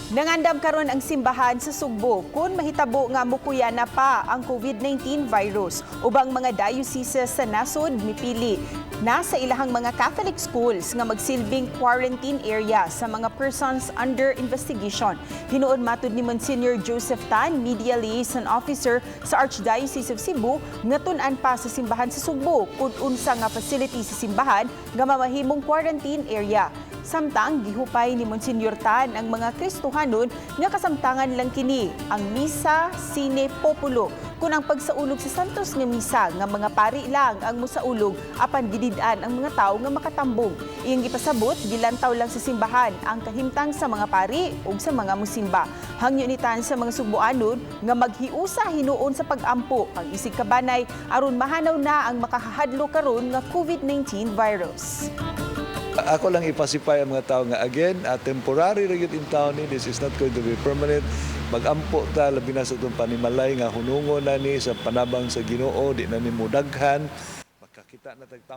Nangandam karon ang simbahan sa Sugbo kung mahitabo nga mukuya na pa ang COVID-19 virus ubang mga dioceses sa nasod mipili na sa ilahang mga Catholic schools nga magsilbing quarantine area sa mga persons under investigation. Hinuon, matud ni Monsignor Joseph Tan, Media Liaison Officer sa Archdiocese of Cebu, nga tun-an pa sa simbahan sa Sugbo kung unsa nga facility sa simbahan nga mamahimong quarantine area. Samtang gihupay ni Monsignor Tan ang mga Kristohanon nga kasamtangan lang kini ang misa sine populo, kun ang pagsaulog sa Santos nga Misa nga mga pari lang ang musaulog apan gidid-an ang mga tawo nga makatambong. Iyang gipasabot, gilantaw lang sa simbahan ang kahimtang sa mga pari ug sa mga musimba. Hangyo ni Tan sa mga Sugboanon nga maghiusa hinuon sa pagampo ang isig kabanay aron mahanaw na ang makahahadlo karon nga COVID-19 virus. Ako lang ipasipay ang mga tao nga again, temporary ra gyud intawon ni, this is not going to be permanent. Magampo ta, labi na sa atong panimalay, nga hunungon na ni sa panabang sa Ginoo, di na ni mudaghan. Makakita na tag